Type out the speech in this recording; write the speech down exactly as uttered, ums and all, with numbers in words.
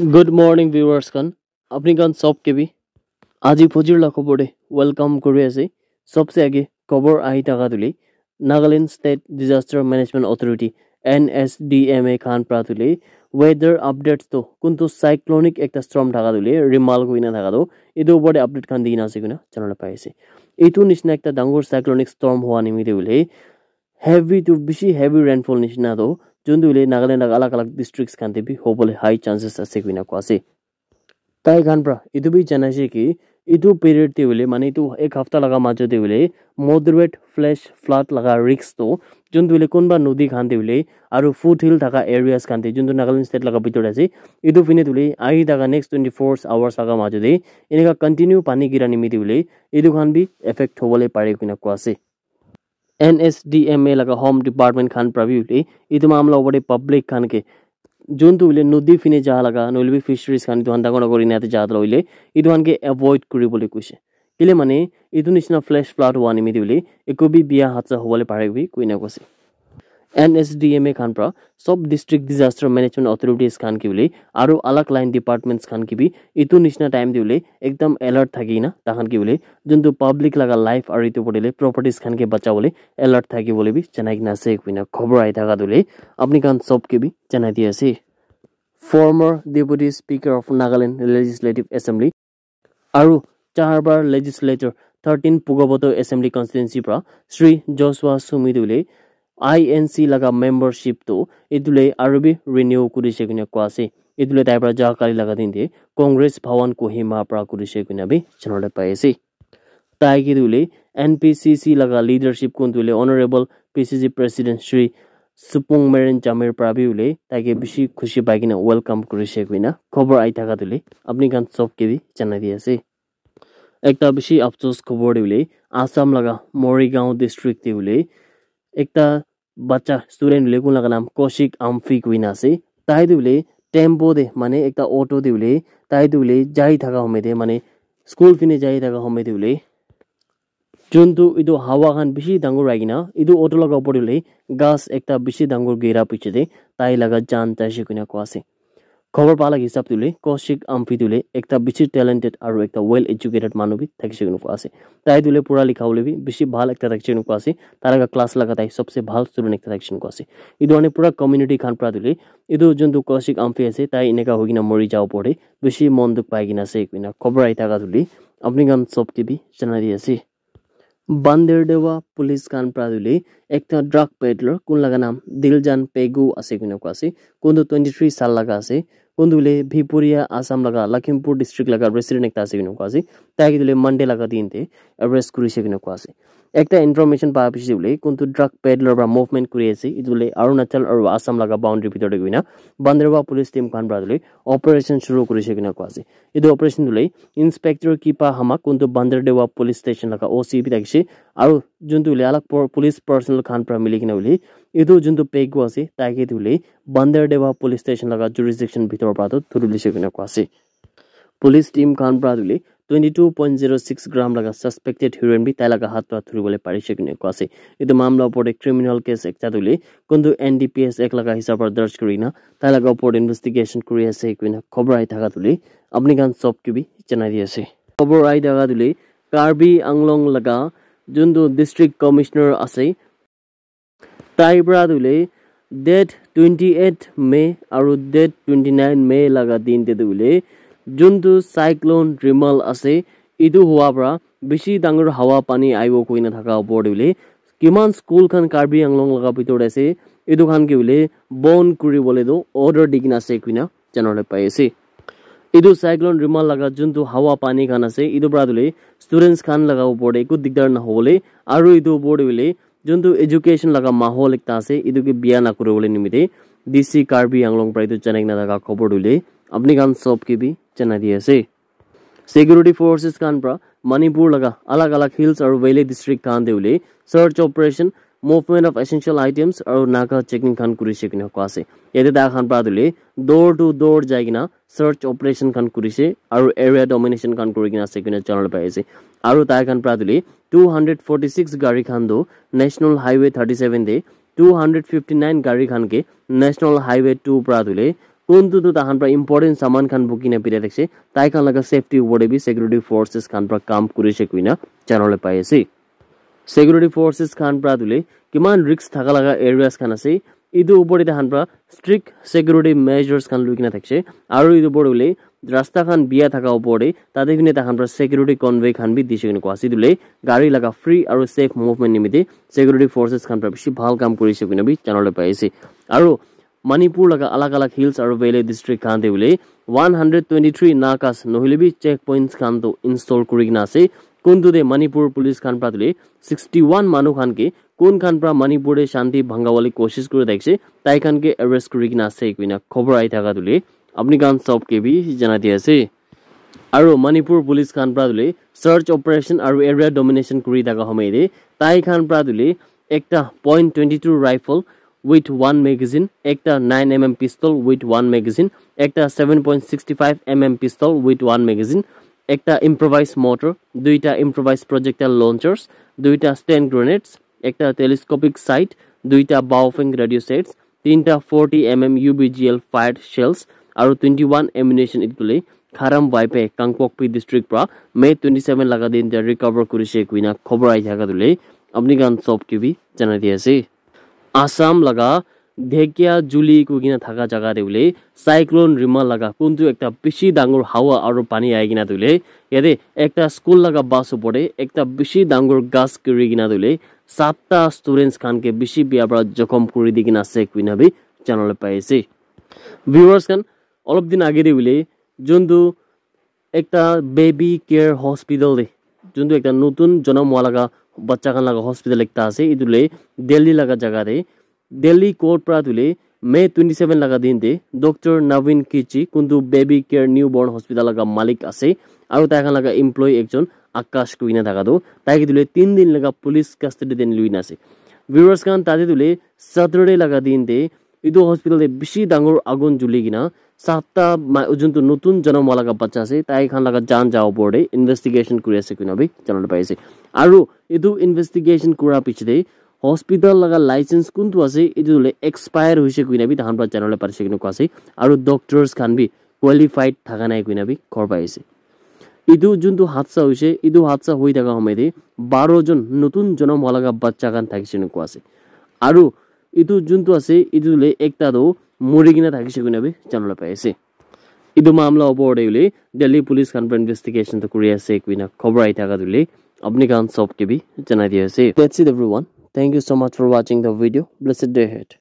Good morning, viewers khan. Apni khan sob ke bhi aji phojir la khobor de welcome kuri ase. Sobse age khobor ahi thaka tu le Nagaland State Disaster Management Authority, N S D M A khan pra tu le weather updates to kuntu cyclonic ekta storm thaka tu le Remal koina thaka tu etu upor de update khan dina ase koina janabole pai ase. Etu nishina ekta dangor cyclonic storm hua nimite hoile heavy to bishi heavy rainfall nishina to juntu hoile Nagaland laga alag alag districts khan te bi hobole high chances ase koina koa ase. Tai khan pra etu bi janaise ki etu period te hoile mane etu ek hafta laga majo te hoile moderate flash flood laga risk to juntu hoile kunba nodi khan te hoile aru foothill thaka areas khan te juntu Nagaland state laga bitor te ase etu fine hoile ahi thaka next twenty four hours laga majo te eneka continue pani gira nimite hoile etu khan bi affect hobole pare koina koa ase. N S D M A laga home department khan pra bi hoile etu mamla opor te public khan ke juntu hoile nodi fine ja laga nohoile bi fisheries khan etu khan dangor dangor ena te ja toh hoile etu khan ke avoid kuri bole koise. Kile mane etu nishina flash flood hua nimite hoile eku bi bia hadsa hobole pare bi koina koise. N S D M A khan pra sob district disaster management authorities khan ke hoile aru alag line departments khan ke bi etu nishina time te hoile ekdam alert thaki na takhan ke hoile juntu public laga life aru etu opor te properties khan ke bacha bole alert thaki bole bi janai kena ase koina khobor ahi thaka tu le apni khan sob ke bi janai di ase. Former Deputy Speaker of Nagaland Legislative Assembly aru char bar legislator thirteen Pugaboto Assembly Constituency pra Shri Joshua Sumi tu le I N C laga membership tu etu le aru bi renew kuri se koina koa ase. Etu le tai pra ja kali laga din te Congress Bhawan Kohima pra kuri se koina bi janabole pai ase. Tai ke tu hoile N P C C laga leadership kun tu hoile Honorable P C C President Shri Supung Meren Jamir pra bi hoile tai ke bishi khushi pai kena welcome kuri se koina khobor ahi thaka tu hoile apni khan sob ke bi janai di ase. Ekta bishi afsos khobor te hoile Assam laga Morigaon district te hoile ekta bacha student hoile kun laga naam Kaushik Amphi koina ase. Tai tu hoile tempo te mane ekta auto te hoile tai tu hoile jai thaka home te mane school fine jai thaka home te hoile juntu etu hawa khan bishi dangor ahi kena etu auto laga opor te hoile ghas ekta bishi dangor gira piche te tai laga jaan jaise koina koa ase. Khobor pa laga hisab tu hoile Kaushik Amphi tu hoile ekta bishi talented aru ekta well educated manu bi thakise koina koa ase. Tai tu hoile pura likha bole bi bishi bhal ekta thakise koina koa ase. Tai laga class laga tai sobse bhal student ekta thakise koina koa ase. Etu karne pura community khan pra tu hoile etu juntu Kaushik Amphi ase tai eneka hoi kena mori ja opor te bishi mon dukh pai kena ase koina khobor ahi thaka tu hoile apni khan sob ke bi janai di ase. Bandardewa police khan pra tu hoile ekta drug peddler kun laga naam Diljan Pegu ase koina koa ase. Kun tu twenty three saal laga ase. Kun tu hoile Bhipuria Assam laga Lakhimpur district laga resident ekta ase koina koa ase. Tai ke tu hoile Monday laga din te arrest kuri se koina koa ase. Ekta information pa piche hoile kun tu drug peddler pra movement kuri ase etu hoile Arunachal aru Assam laga boundary bitor te koina Bandardewa police team khan pra tu hoile operation shuru kuri se koina koa ase. Etu operation tu hoile Inspector Kipa Hamak kuntu Bandardewa Police Station laga O C bi thakise aru juntu hoile alag por police personnel khan pra mili kena hoile etu juntu Pegu ase tai ke tu hoile Bandardewa Police Station laga jurisdiction bitor pra tu thuri lise koina koa ase. Police team khan pra tu hoile twenty two point zero six gram laga suspected heroin bi tai laga hath pra thuri bole parise koina koa ase. Etu mamla opor te criminal case ekta tu hoile kuntu N D P S Act laga hisab pra darj kuri kena tai laga opor te investigation kuri ase koina khobor ahi thaka tu hoile apni khan sob ke bi janai di ase. Khobor ahi thaka tu hoile Karbi Anglong laga juntu district commissioner ase tai pra tu hoile date twenty eight May aru date twenty nine May laga din te tu hoile juntu cyclone Remal ase etu hua pra bishi dangor hawa pani ahibo koina thaka opor te hoile kiman school khan Karbi Anglong laga bitor te ase etu khan ke hoile bon kuri bole tu order di kena ase koina janabole pai ase. Etu cyclone Remal laga juntu hawa pani khan ase etu pra tu hoile students khan laga opor te eku digdar nahobole aru etu opor te hoile juntu education laga mahol ekta ase etu ke bia nakuri bole nimite D C Karbi Anglong pra etu janai kena thaka khobor tu hoile apni khan sob ke bi janai di ase. Security forces khan pra Manipur laga alag alag hills aru valley district khan te hoile search operation, movement of essential items aru Naga checking khan kuri se koina koa ase. Yate tai khan pra tu hoile door to door jai kena search operation khan kuri se aru area domination khan kuri kena ase koina janabole pai ase. Aru tai khan pra tu hoile two hundred forty six gari khan tu National Highway thirty seven te two hundred fifty nine gari khan ke National Highway two pra tu hoile kuntu tu tahan pra important saman khan bukina birai thakishe, tai khan laga safety opor te bi security forces khan pra kam kurishe kuina janabole pai ase. Security forces khan pra tule kiman risk thaka laga areas khan ase, etu opor te tahan pra strict security measures khan lui kena thakishe. Aru etu opor te hoile rasta khan bia thaka opor te tate phine tahan pra security convoy khan bi dishe koina koa ase. Etu hoile gari laga free aru safe movement nimite security forces khan pra bishi bhal kam kurishe koina bi janabole pai ase. Aru Manipur laga alag alag hills aru valley district khan te hoile one hundred twenty-three nakas nohoile bi checkpoints khan toh install kuri kena ase. Kuntu te Manipur police khan pra tule sixty-one manu khan ke kun khan pra Manipur te shanti bhangawale koshish kuri thakishe, tai khan ke arrest kuri kena ase koina khobor ahi thaka tule apni khan sob ke bi janai di ase. Aru Manipur police khan pra tule search operation aru area domination kuri thaka homoi te tai khan pra tule ekta point twenty-two rifle with one magazine, ekta nine M M pistol with one magazine, ekta seven point six five M M pistol with one magazine, ekta improvised mortar, duita improvised projectile launchers, duita stun grenades, ekta telescopic sight, duita Baofeng radio sets, tinta forty M M U B G L fired shells, aru twenty-one ammunition etu tule Kharam Vaipe Kangpokpi district pra May twenty-seven laga din te recover kurishe koina khobor ahi thaka tule apni khan sob ke bi janai di ase. Assam laga Dhekiajuli koi kena thaka jaga te hoile cyclone Rima laga kuntu ekta bishi dangor hawa aru pani ahi kena tule yate ekta school laga bus opor te ekta bishi dangor ghas giri kena tule satta students khan ke bishi bia pra jokhom kuri di kena ase koina bi janabole pai ase. Viewers khan, olop din age te hoile juntu ekta baby care hospital te juntu ekta notun jonom hua laga bacha khan laga hospital ekta ase, etu le Delhi laga jaga te Delhi court pra tule May twenty-seven laga din te Doctor Navin Kichi kuntu baby care newborn hospital laga malik ase aru tai khan laga employee ekjon Akash koina thaka tu tai ke tule tin din laga police custody te lui na ase. Viewers khan, tate tule Saturday laga din te etu hospital te bishi dangor agun juli kena satta ma- juntu notun jonom hua laga bacha ase tai khan laga jan ja opor te investigation kuri ase koina bi janabole pai ase. Aru etu investigation kura piche te hospital laga license kuntu ase etu tule expire hoise koina bi tahan pra janabole parise koina koa ase. Aru doctors khan bi qualified thaka nai koina bi khobor pai ase. Etu juntu hadsa hoise, etu hadsa hoi thaka homoi te baro jon notun jonom hua laga bacha khan thakishe koina koa ase. Aru etu juntu ase etu le ekta toh muri kena thakishe koina bi janabole pai ase. Etu mamla opor te hoile Delhi police khan pra investigation toh kuri ase koina khobor ahi thaka tule apni khan sob ke bi janai di ase. That's it everyone. Thank you so much for watching the video. Blessed day ahead.